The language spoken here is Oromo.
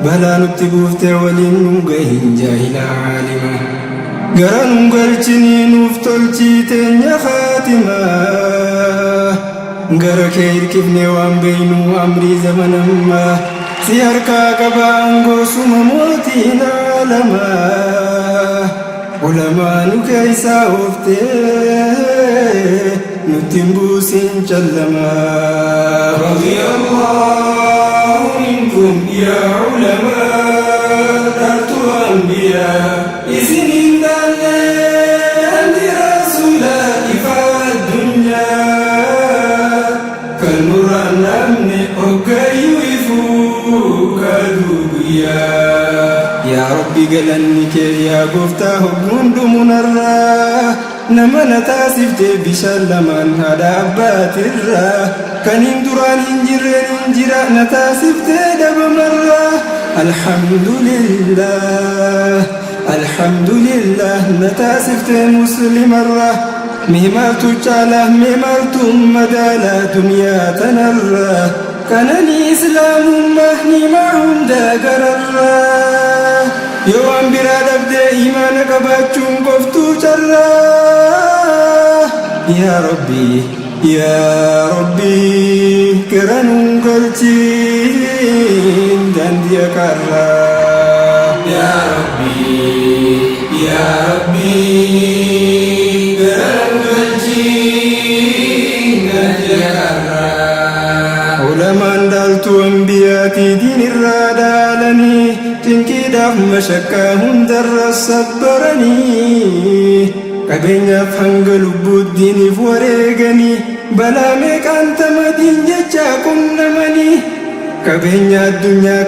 Balaa nutti buuftee waliin nun gahin jaahilaa aalima. Gara nun galchinii nuuf tolchii teenya khaatimaa. Gara kee hirkifnee waan beeynu amrii zamana ammaa. Si harkaa qaba aangoo suma mootiin aalamaa. Ulamaa nu keeysaa ooftee nutti hin buusin callamaa. رضي الله منكم يا علماء dhaaltuu أنبياء isiniin dhaallee رسول ifa addunyaa kan nurraan namni hoggayyuu ifuu kaduu guyyaa. Yaa Rabbi, galanni kee yaa gooftaa hogguun dhumunarraa nama na taasiftee bishaan lamaan haadha abbaatirraa kan hin duraan hin jirreen hin jira na taasiftee dhabamarraa. Alhamdulillah, alhamdulillah, na taasiftee muslimarraa. Mee maaltu caalaa, mee maaltu madaalaa duniyaa tanarraa kanani islaamummaa nimaa hunda gararraa? Yoo waan biraa dhabdee imaana qabaachuun qoftuu carraa. Yaa Rabbi, yaa Rabbi, gara nuun galchiin daandii haqarraa. يا ربي، يا ربي، gara nu galchiin daandii haqarraa. Ulamaan dhaaltuu ambiyaatii diin irraa dhaalanii cinqiidhaaf mashakkaa hundarra sabbaranii qabeenyaaf hanga lubbuuddiiniif wareeganii balaa meeqaan tamadiin jecha qunnamanii qabeenya addunyaa.